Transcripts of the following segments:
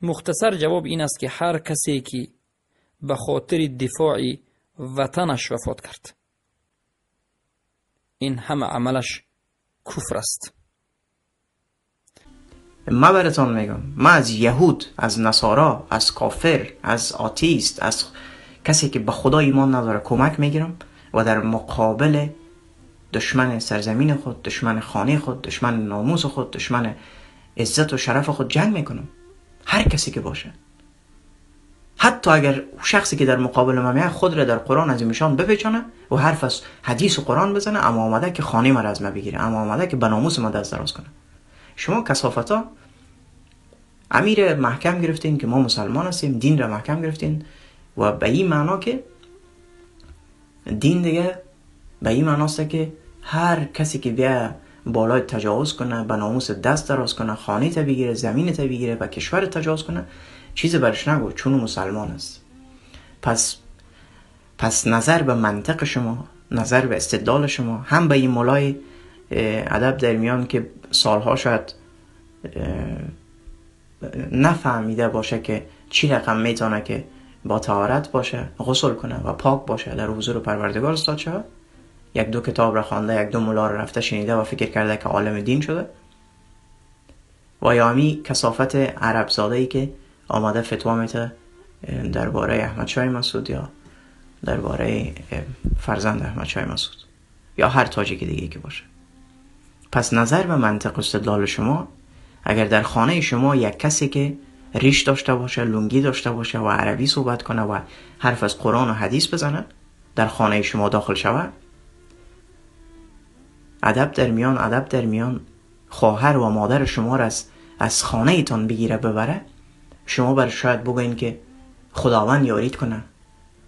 Мухтасар ҷавоб ин аст, ки ҳар касе ки ба хотири дифои ватанаш вафот кард, ин ҳама амалаш куфр аст. Ман баратон мегӯям, ман аз яҳуд, аз насоро, аз кофир, аз атеист, аз касе ки ба Худо имон надорад кӯмак мегирам ва дар муқобили душмани сарзамини худ, душмани хонаи худ, душмани номуси худ, душмани иззату шарафи худ ҷанг мекунам. Ҳар касе ки бошад, ҳатто агар шахсе ки дар муқобили ман меояд худро дар Қуръон аз мишон бипечонад ва ҳарф аз ҳадису Қуръон бизанад, аммо омада ки хонаи маро аз ман бигирад, аммо омада ки ба номуси ман даст дароз кунад. Шумо касофатҳо амир маҳкам гирифтин ки мо мусалмон ҳастем, динро маҳкам гирифтин ва ба ин маъно ки дин дига ба ин маъност ки ҳар касе ки бия болои таҷовуз кунад, ба номус даст дароз кунад, хонаи бигирад, замини бигирад, ба кишвар таҷовуз кунад, чизе бараш нагӯ, чун мусалмон аст. Пас назар ба мантиқи шумо, назар ба истидлоли шумо, ҳам ба ин мулои адаб дар миён ки солҳо шояд нафаҳмида боша ки чӣ рақам метавонад ки бо таҳорат боша, ғусл кунад ва пок боша, дар ҳузури Парвардигор устод шавад, як ду китоб ро хонда, як ду мулло ро рафта шунида ва фикр карда ки олими дин шуда, ва ё ҳамин касофати арабзодае ки омада фатво медиҳад дар бораи Аҳмадшоҳи Масъуд ё дар бораи фарзанди Аҳмадшоҳи Масъуд ё ҳар тоҷики дигаре ки бошад. Пас назар ба мантиқ истидлоли шумо, агар дар хонаи шумо як касе ки риш дошта бошад, лунгӣ дошта бошад ва арабӣ суҳбат кунад ва ҳарф аз Қуръон ва ҳадис бизанад, дар хонаи шумо дохил шавад, адаб дар миён, адаб дар миён, хоҳар ва модари шуморо аз хонаатон бигирад бибарад, шумо бар шояд бигӯед ки Худованд ёрит кунад,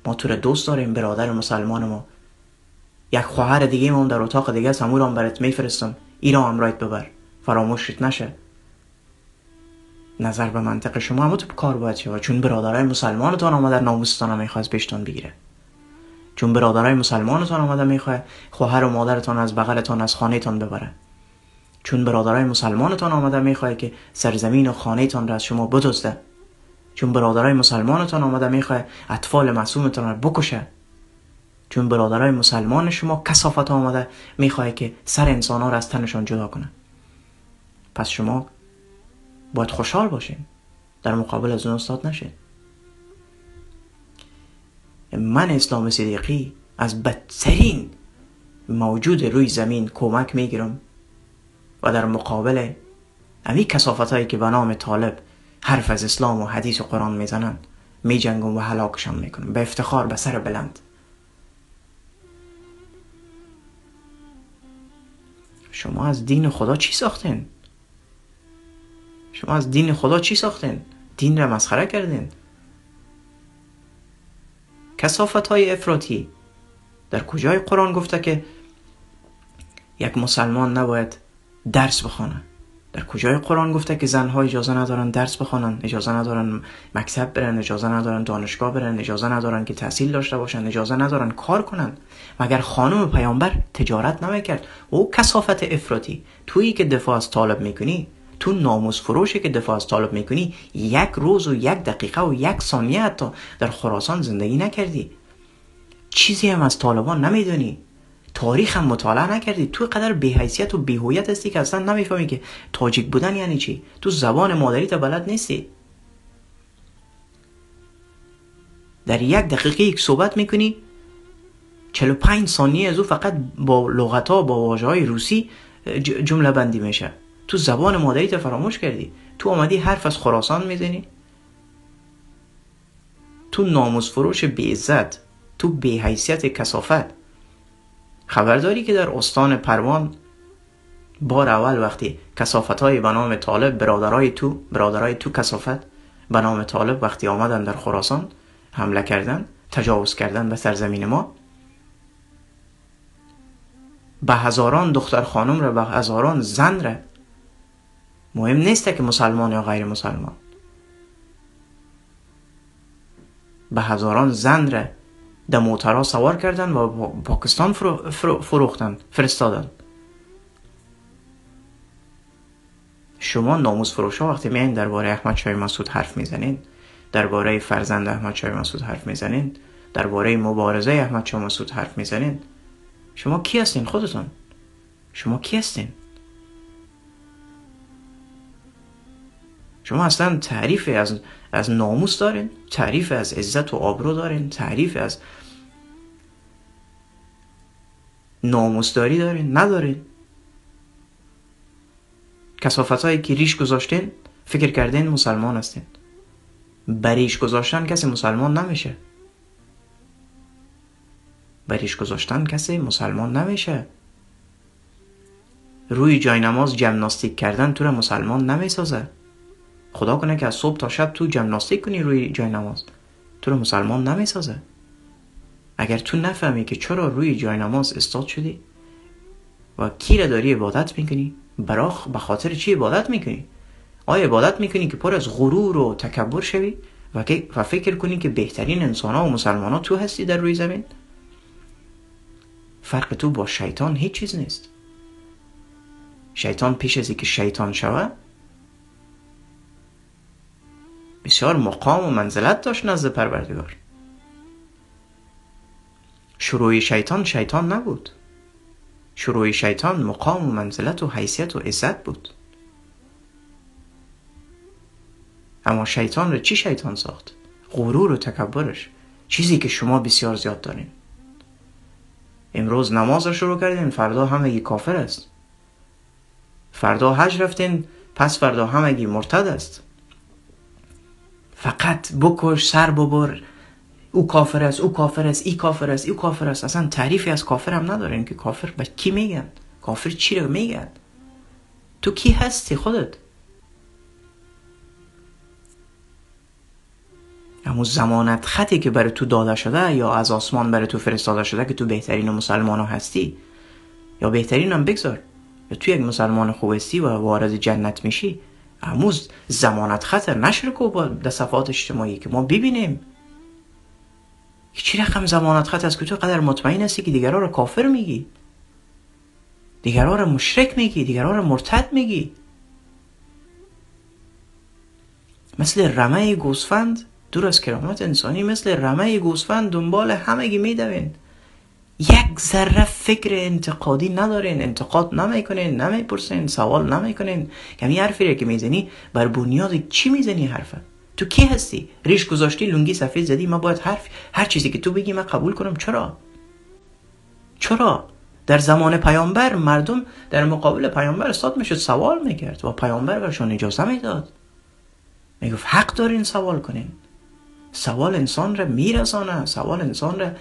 мо туро дӯст дорем, бародари мусалмони мо, як хоҳари дигаи мо дар утоқи дига аст, ҳамонро ҳам барат мефиристам, инро ҳамроҳат бибар, фаромӯшат нашад. Назар ба мантиқи шумо ҳамон кор бояд шавад, чун бародарои мусалмонатон омада номусатонро мехоҳад пештон бигирад, чун бародарои мусалмонатон омада мехоҳад хоҳару модаратон аз бағалатон, аз хонаатон бибарад, чун бародарои мусалмонатон омада мехоҳад ки сарзамину хонаатонро аз шумо бидуздад, чун бародарои мусалмонатон омада мехоҳад атфоли маъсуматонро бикушад, чун бародарои мусалмони шумо касофат омада мехоҳад ки сар инсонҳоро аз танашон ҷудо кунад. Пас шумо бояд хушҳол бошед, дар муқобил аз он устод нашед. Ман Ислом Сидиқӣ аз бадтарин мавҷуди рӯи замин кӯмак мегирам ва дар муқобили ҳамин касофатҳое ки ба номи толиб ҳарф аз ислом ва ҳадису Қуръон мезананд меҷангам ва ҳалокашон мекунам ба ифтихор, ба сари баланд. Шумо аз дини Худо чӣ сохтен? Шумо аз дини Худо чӣ сохтен? Динро масхара карден. Касофатҳои ифротӣ дар куҷои Қуръон гуфта ки як мусалмон набояд дарс бихонад? Дар куҷои Қуръон гуфта ки занҳо иҷоза надоранд дарс бихонанд, иҷоза надоранд мактаб баранд, иҷоза надоранд донишгоҳ баранд, иҷоза надоранд ки таҳсил дошта бошанд, иҷоза надоранд кор кунанд? Магар хонум паёмбар тиҷорат намекард? Ӯ касофати ифротӣ, туе ки дифоъ аз толиб мекунӣ, ту номус фурӯше ки дифоъ аз толиб мекунӣ, як рӯзу як дақиқа ва як сония ҳатто дар Хуросон зиндагӣ накардӣ, чизе ҳам аз толибон намедонӣ, таърих ҳам мутолиа накардӣ. Ту қадар беҳайсият ва беҳувият ҳастӣ ки аслан намефаҳмӣ ки тоҷик будан яъне чӣ. Ту забони модариро балад нестӣ. Дар як дақиқа як суҳбат мекунӣ, 45 сония аз ӯ фақат бо луғатҳо, бо вожаҳои русӣ ҷумла бандӣ мешавад. Ту забони модариро фаромӯш кардӣ. Ту омадӣ ҳарф аз Хуросон мезанӣ. Ту номус фурӯши беиззат, ту беҳайсияти касофат. Хабар дорӣ ки дар устони Парвон бор аввал вақте касофатҳои ба номи толиб, бародарои ту касофат ба номи толиб вақте омаданд дар Хуросон ҳамла карданд, таҷовуз карданд ба сарзамини мо, ба ҳазорон духтар хонум ра, ба ҳазорон зан ра, муҳим нест ки мусалмон ё ғайри мусалмон, ба ҳазорон зан ра дар моторҳо савор карданд ва Покистон фурӯхтанд, фиристоданд. شما ناموس فروش ها وقتی میایین درباره احمد شاه مسعود حرف میزنین، درباره فرزند احمد شاه مسعود حرف میزنین، درباره مبارزه احمد شاه مسعود حرف میزنین، شما کی هستین خودتون؟ شما کی هستین؟ شما اصلا تعریف از ناموس دارین؟ تعریف از عزت و آبرو دارین؟ تعریف از ناموسداری دارین؟ ندارین. کثافت هایی که ریش گذاشتین فکر کردین مسلمان هستین. بریش گذاشتن کسی مسلمان نمیشه. بریش گذاشتن کسی مسلمان نمیشه. روی جای نماز جمناستیک کردن تو را مسلمان نمیسازه. خدا کنه که از صبح تا شب تو جمناستیک کنی روی جای نماز، تو را مسلمان نمیسازه. اگر تو نفهمی که چرا روی جای نماز استاد شدی و کی را داری عبادت میکنی، براخ به خاطر چی عبادت میکنی؟ آیا عبادت میکنی که پر از غرور و تکبر شوی و فکر کنی که بهترین انسان ها و مسلمان ها تو هستی در روی زمین؟ فرق تو با شیطان هیچ چیز نیست. شیطان پیش از اینکه شیطان شود بسیار مقام و منزلت داشت نزد پروردگار. شروع شیطان شیطان نبود. شروع شیطان مقام و منزلت و حیثیت و عزت بود. اما شیطان را چی شیطان ساخت؟ غرور و تکبرش، چیزی که شما بسیار زیاد دارین. امروز نماز را شروع کردین، فردا همگی کافر است. فردا حج رفتین، پس فردا همگی مرتد است. فقط بکش، سر ببر، او کافر است، او کافر است، ای کافر است، او کافر است. اصلا تعریفی از کافر هم ندارین که کافر به کی میگن، کافر چی رو میگن. تو کی هستی خودت؟ اما ضمانت خطی که برای تو داده شده یا از آسمان برای تو فرستاده شده که تو بهترین مسلمان هستی، یا بهترین هم بگذار، یا تو یک مسلمان خوب هستی و وارد جنت میشی، اما ضمانت خط نشر کو با در صفحات اجتماعی که ما ببینیم چی رقم ضمانت خط است که تو قدر مطمئن هستی که دیگران رو کافر میگی، دیگران رو مشرک میگی، دیگران رو مرتد میگی. مثل رمه گوسفند دور از کرامت انسانی، مثل رمه گوسفند دنبال همگی میدوین. یک ذره فکر انتقادی ندارین، انتقاد نمیکنین، نمیپرسین، سوال نمیکنین. یعنی حرفی که میزنی بر بنیاد چی میزنی حرفه؟ تو کی هستی؟ ریش گذاشتی، لنگی سفید زدی، من باید هر چیزی که تو بگی من قبول کنم؟ چرا؟ چرا؟ در زمان پیامبر مردم در مقابل پیامبر استاد میشد سوال میکرد و پیامبر برشون اجازه میداد، میگفت حق دارین سوال کنین. سوال انسان را میرسانه، سوال انسان را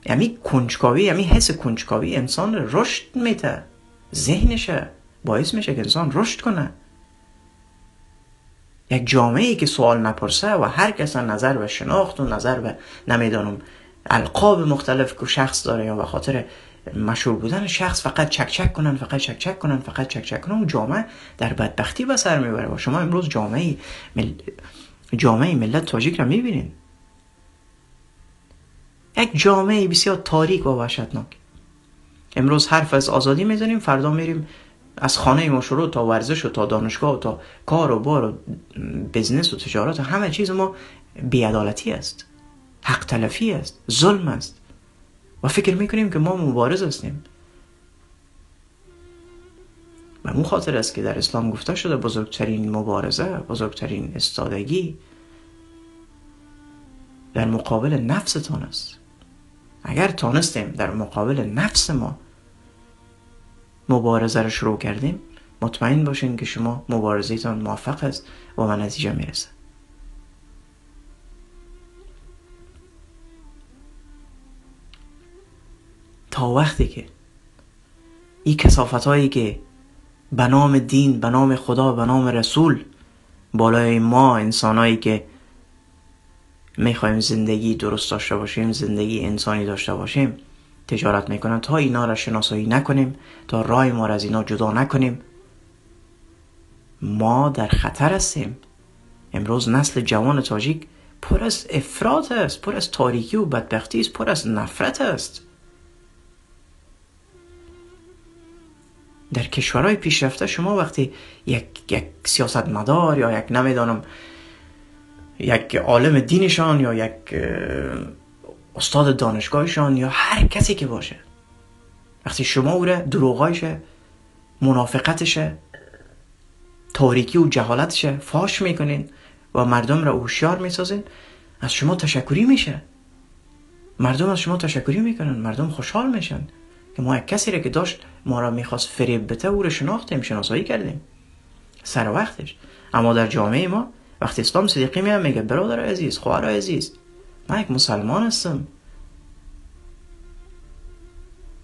یعنی کنجکاوی، یعنی حس کنجکاوی انسان را رشد میده، ذهنشه باعث میشه که انسان رشد کنه. یک جامعه که سوال نپرسه و هر کس نظر به شناخت و نظر به نمیدانم القاب مختلف که شخص داره یا به خاطر مشهور بودن شخص فقط چک چک کنن، فقط چک چک کنن، فقط چک چک کنن، و جامعه در بدبختی به سر میبره. و شما امروز جامعه ملت تاجیک را میبینین، یک جامعه بسیار تاریک و وحشتناک. امروز حرف از آزادی میزنیم، فردا میریم از خانه ما شروع تا ورزش و تا دانشگاه و تا کار و بار و business و تجارت و همه چیز ما بی‌عدالتی است، حق تلفی است، ظلم است و فکر میکنیم که ما مبارز هستیم. و اون خاطر است که در اسلام گفته شده بزرگترین مبارزه، بزرگترین استادگی در مقابل نفستان است. اگر تانستیم در مقابل نفس ما مبارزه رو شروع کردیم، مطمئن باشین که شما مبارزه‌تان موفق است و به نتیجه میرسه. تا وقتی که این کثافت هایی که به نام دین، به نام خدا، به نام رسول بالای ما انسانایی که میخوایم زندگی درست داشته باشیم، زندگی انسانی داشته باشیم، تجارت میکنن، تا اینا را شناسایی نکنیم، تا رای ما را از اینا جدا نکنیم، ما در خطر هستیم. امروز نسل جوان تاجیک پر از افراط است، پر از تاریکی و بدبختی است، پر از نفرت است. در کشورهای پیشرفته شما وقتی یک سیاستمدار یا یک نمیدانم یک عالم دینشان یا یک استاد دانشگاهشان یا هر کسی که باشه، وقتی شما او را دروغایش، منافقتش، تاریکی و جهالتش فاش میکنین و مردم را هوشیار میسازین، از شما تشکری میشه. مردم از شما تشکری میکنن، مردم خوشحال میشن که ما یک کسی را که داشت ما را میخواست فریب بده او را شناختیم، شناسایی کردیم سر وقتش. اما در جامعه ما وقتی اسلام صدیقی میاد میگه برادر عزیز، خواهر عزیز، من یک مسلمان هستم،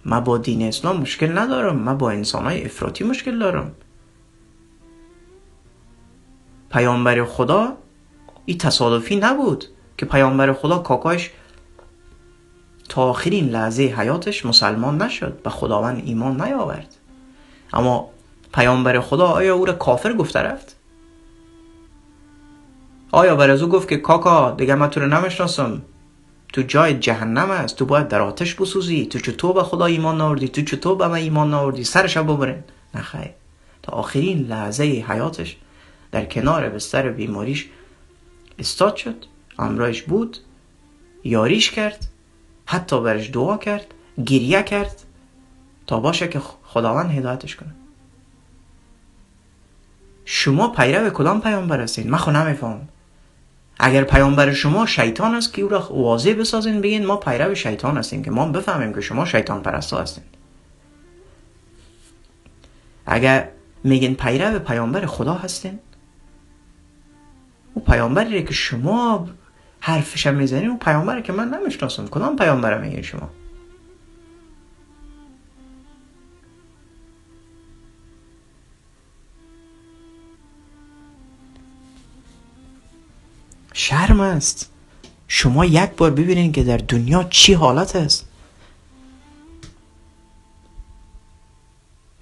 من با دین اسلام مشکل ندارم، من با انسانهای افراطی مشکل دارم. پیامبر خدا این تصادفی نبود که پیامبر خدا کاکایش تا آخرین لحظه حیاتش مسلمان نشد، به خداوند ایمان نیاورد. اما پیامبر خدا آیا او را کافر گفته رفت؟ آیا بر از او گفت که کاکا دیگه من تو رو نمیشناسم، تو جای جهنم است، تو باید در آتش بسوزی، تو چطور به خدا ایمان نآوردی، تو چطور به من ایمان نآوردی، سرش ببرین؟ نه خیر، تا آخرین لحظه حیاتش در کنار بستر بیماریش استاد شد، همراهش بود، یاریش کرد، حتی برش دعا کرد، گریه کرد تا باشه که خداوند هدایتش کنه. شما پیرو کدام پیامبر هستین؟ من خو نمیفهمم. اگر پیامبر شما شیطان است که او را واضح بسازین، بگین ما پیرو شیطان هستیم که ما بفهمیم که شما شیطان پرستا هستین. اگر میگین پیرو پیامبر خدا هستین، او پیامبری که شما حرفش میزنین، او پیامبری که من نمیشناسم، کدام پیامبر میگین شما؟ شرم است. شما یک بار ببینین که در دنیا چی حالت است.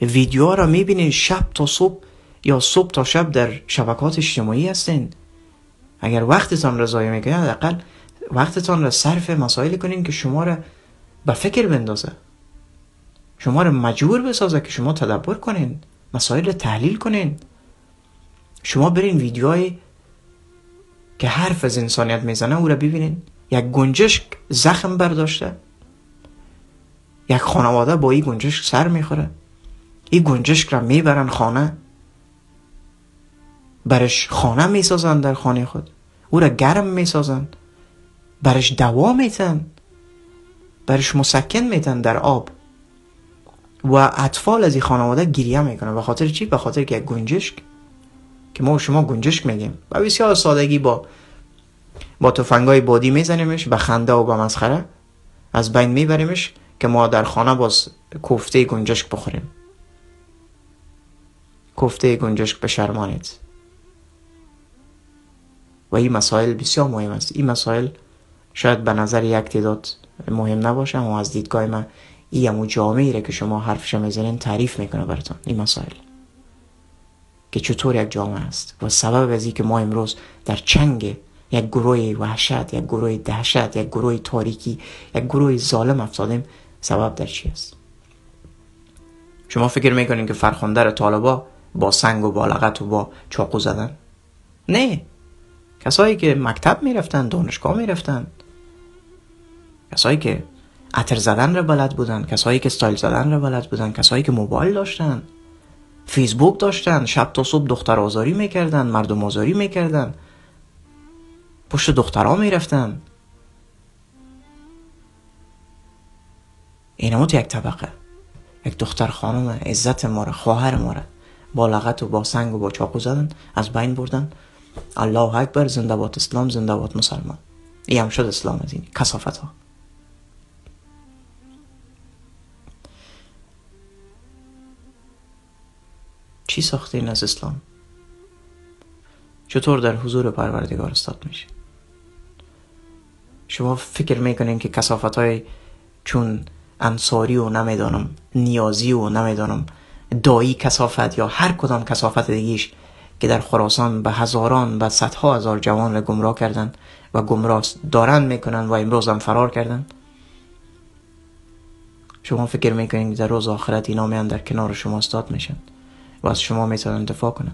ویدیوها را میبینین شب تا صبح یا صبح تا شب در شبکات اجتماعی هستین. اگر وقتتان را ضایع میکنین، حداقل وقتتان را صرف مسائل کنین که شما را به فکر بندازه، شما را مجبور بسازه که شما تدبر کنین، مسائل را تحلیل کنین. شما برین ویدیوهای که حرف از انسانیت میزنه او را ببینین. یک گنجشک زخم برداشته، یک خانواده با این گنجشک سر میخوره، این گنجشک را میبرن خانه، برش خانه میسازن در خانه خود، او را گرم میسازن، برش دوا میتن، برش مسکن میتن در آب، و اطفال از این خانواده گریه میکنن. به خاطر چی؟ به خاطر که یک گنجشک که ما و شما گنجشک میگیم و بسیار سادگی با تفنگای بادی میزنیمش، به خنده و به مسخره از بین میبریمش که ما در خانه باز کوفته گنجشک بخوریم. کوفته گنجشک بشرمانید. و این مسائل بسیار مهم است. این مسائل شاید به نظر یک تعداد مهم نباشه، اما از دیدگاه من این همون جامعه ای که شما حرفش میزنین تعریف میکنه براتون این مسائل که چطور یک جامعه است و سبب از این که ما امروز در چنگ یک گروه وحشت، یک گروه دهشت، یک گروه تاریکی، یک گروه ظالم افتادیم، سبب در چی است؟ شما فکر میکنین که فرخنده را طالبا با سنگ و با لغت و با چاقو زدن؟ نه، کسایی که مکتب میرفتن، دانشگاه میرفتن، کسایی که عطر زدن را بلد بودن، کسایی که استایل زدن را بلد بودن، کسایی که موبایل داشتن، فیسبوک داشتن، شب تا صبح دختر آزاری میکردن، مردم آزاری میکردن، پشت دخترها میرفتن. اینموت یک طبقه، یک دختر خانم عزت ما را، خواهر ما را با لغت و با سنگ و با چاقو زدن، از بین بردن. الله اکبر، زنده باد اسلام، زنده باد مسلمان. این هم شد اسلام از این کثافت ها. چی ساخته این از اسلام؟ چطور در حضور پروردگار استاد میشه؟ شما فکر میکنین که کثافت های چون انصاری و نمیدانم نیازی و نمیدانم دایی کثافت یا هر کدام کثافت دیگیش که در خراسان به هزاران و صدها هزار جوان را گمراه کردن و گمراه دارن میکنن و امروز هم فرار کردن، شما فکر میکنین در روز آخرت اینا میان در کنار شما استاد میشن و از شما میتونن دفاع کنن؟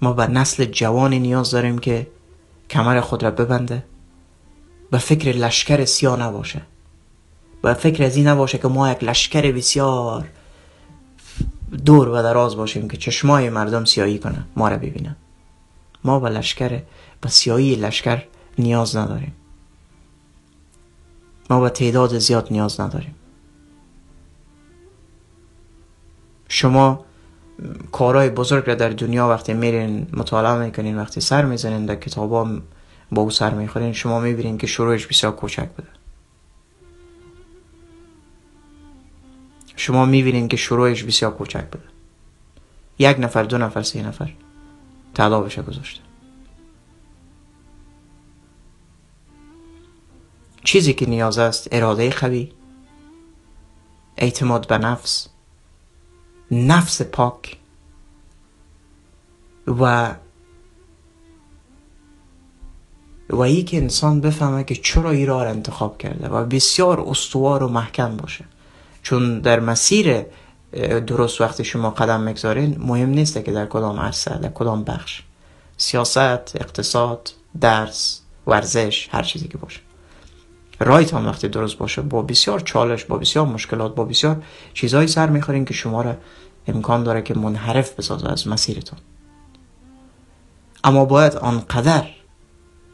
ما به نسل جوانی نیاز داریم که کمر خود را ببنده، به فکر لشکر سیاه نباشه، به فکر از این نباشه که ما یک لشکر بسیار دور و دراز باشیم که چشمای مردم سیاهی کنه ما را ببینن. ما به لشکر، به سیاهی لشکر نیاز نداریم. ما به تعداد زیاد نیاز نداریم. شما کارهای بزرگ را در دنیا وقتی میرین مطالعه میکنین، وقتی سر میزنین در کتابا با او سر میخورین، شما میبینین که شروعش بسیار کوچک بوده. شما میبینین که شروعش بسیار کوچک بوده. 1 نفر، 2 نفر، 3 نفر تعدادش گذاشته. چیزی که نیاز است اراده قوی، اعتماد به نفس، نفس پاک و ای که انسان بفهمه که چرا این راه را انتخاب کرده و بسیار استوار و محکم باشه. چون در مسیر درست وقتی شما قدم میگذارین، مهم نیست که در کدام عرصه، در کدام بخش، سیاست، اقتصاد، درس، ورزش، هر چیزی که باشه، رایتان وقتی درست باشه با بسیار چالش، با بسیار مشکلات، با بسیار چیزهایی سر میخورین که شما را امکان داره که منحرف بسازه از مسیرتون. اما باید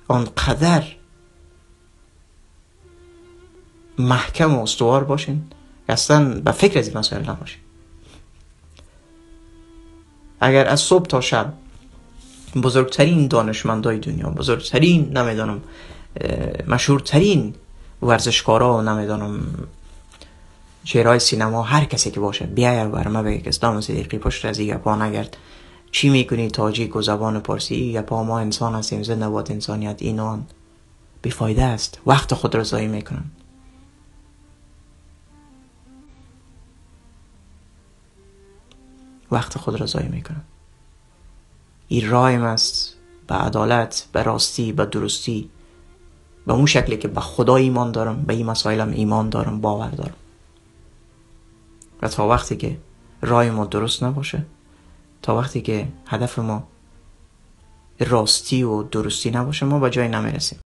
آنقدر محکم و استوار باشین که اصلا به فکر از این مسائل نباشین. اگر از صبح تا شب بزرگترین دانشمندای دنیا، بزرگترین نمیدانم مشهورترین ورزشکارا و نمیدانم چهرهای سینما، هر کسی که باشه بیاید بر ما بگه که اسلام صدیقی پشت از این گپا نگرد، چی میکنی تاجیک و زبان پارسی، گپا ما انسان هستیم، زنده باد انسانیت، اینان بیفایده است. وقت خود را ضایع میکنن. وقت خود را ضایع میکنن. این راه است به عدالت، به راستی، به درستی، به اون شکلی که به خدا ایمان دارم، به این مسائلم ایمان دارم، باور دارم. و تا وقتی که راه ما درست نباشه، تا وقتی که هدف ما راستی و درستی نباشه، ما به جای نمیرسیم.